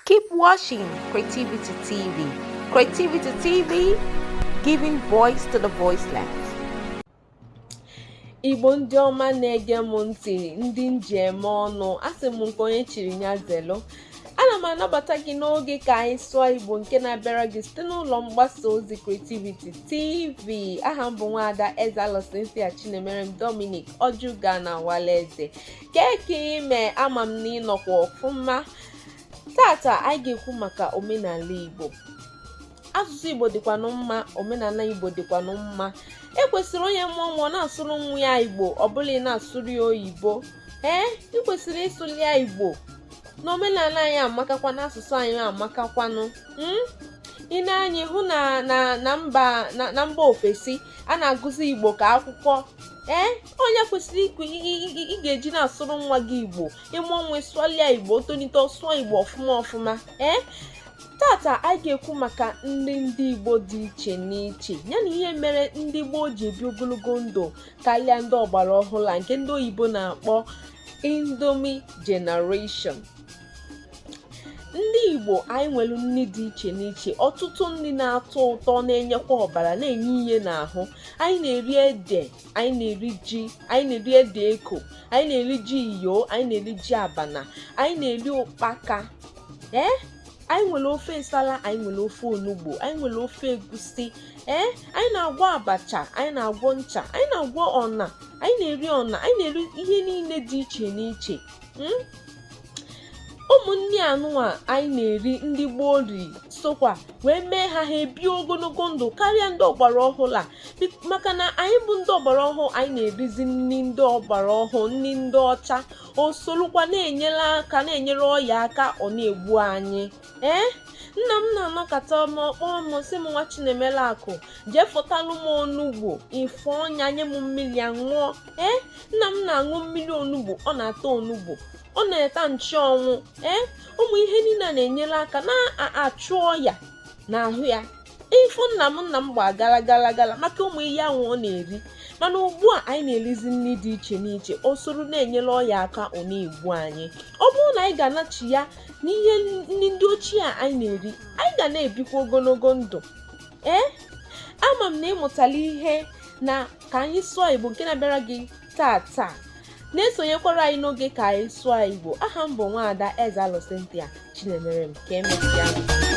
Keep watching Creativity TV. Creativity TV, giving voice to the voiceless. Igbo ndị ọma na-ege m ntị, ndị m ji eme ọnụ, asị m nke onye chiri ya zelu. Ana m anabata gị n'oge Ka Anyị Sụọ Igbo nke na-abịara gị site n'ụlọ mgbasa ozi Creativity TV. Aha m bụ nwaada Ezealọ Cynthia Chinemerem Dominic Ojuga na Walaeze. Kee ka i me? Ama m na ị nọkwa ọfụma. Tata anyị ga-ekwu maka omenala Igbo. Asụsụ Igbo dịkwanụ mma, omenala Igbo dịkwanụ mma. E kwesịrị onye mụọ nwa, ọ na-asụrụ nwa ya Igbo, ọ bụla ị na-asụrụ ya oyibo. Ee, ị kwesịrị ịsụrụ ya Igbo na omenala anyị amakakwa, na asụsụ anyị amakakwanụ. I nee anya hụ na na na mba na na mba ofesi, a na-agụzi Igbo ka akwụkwọ. Ee, onye kwesịrị ikwu ị ga-eji na-asụrụ nwa gị Igbo. Ị mụọ nwa, sụọlụ ya Igbo, o tonite, ọ sụọ Igbo ọfụma ọfụma. Ee, tata anyị ga-ekwu maka nri ndị Igbo dị iche n'iche, ya na ihe mere ndị gboo ji ebi ogologo ndụ karịa ndị ọgbara ọhụrụ a nke ndị oyibo na-akpọ Indomie Generation. Ndị Igbo anyị nwere nri dị iche n'iche, ọtụtụ nri na-atọ ụtọ, na-enyekwa ọbara, na-enye ihe n'ahụ. Anyị na-eri ede, anyị na-eri ji, anyị na-eri ede eko, anyị na-eri ji iyo, anyị na-eri ji abana, anyị na-eri ụkpaka. Ee, anyị nwere ofe nsala, anyị nwere ofe onugbu, anyị nwere ofe egusi. Ee, anyị na-agwọ abacha, anyị na-agwọ ncha, anyị na-agwọ ọna, anyị na-eri ọna, anyị na-eri ihe niile dị iche n'iche. Ụmụ nri anụnwa anyị na-eri, ndị gboo ri sokwa wee mee ha ha ebie ogologo ndụ karịa ndị ọgbara ọhụrụ a, maka na anyị bụ ndị ọgbara ọhụụ, anyị na-erizi nri ndị ọgbara ọhụụ, nri ndị ọcha. O solukwa na-enyere aka, na-enyere ọya aka, ọ na-egbu anyị. Ee, nna m na-anọkata m, ọ kpọọ m, sị m, "Nwa Chinemere Akụ, jee fọtalụ m onugbu, ịfọ ọnya, nye m mmiri ya ṅụọ." Ee, nna m na-aṅụ mmiri onugbu, ọ na-ata onugbu, ọ na-eta nchụanwụ. Ee, ụmụ ihe niile a na-enyere aka na-achụ ọya n'ahụ ya. Ị fụ nna m, nna m gba gara gara gara maka ụmụ ihe ahụ ọ na-eri. Mana ugbu a anyị na-erizi nri dị iche n'iche, o soro na-enyere ọya aka, ọ na-egbu anyị. Ọ bụrụ na anyị ga-anachi ya n'ihe nri ndị ochie a anyị na-eri, anyị ga na-ebikwa ogologo ndụ. Ee, ama m na ị mụtala ihe na Ka Anyị Sụọ Igbo nke na-abịara gị taa taa. Na-esonyekwara anyị n'oge Ka Anyị Sụọ Igbo. Aha m bụ nwaada Ezealọ Cynthia Chinemerem. Ka emesịa.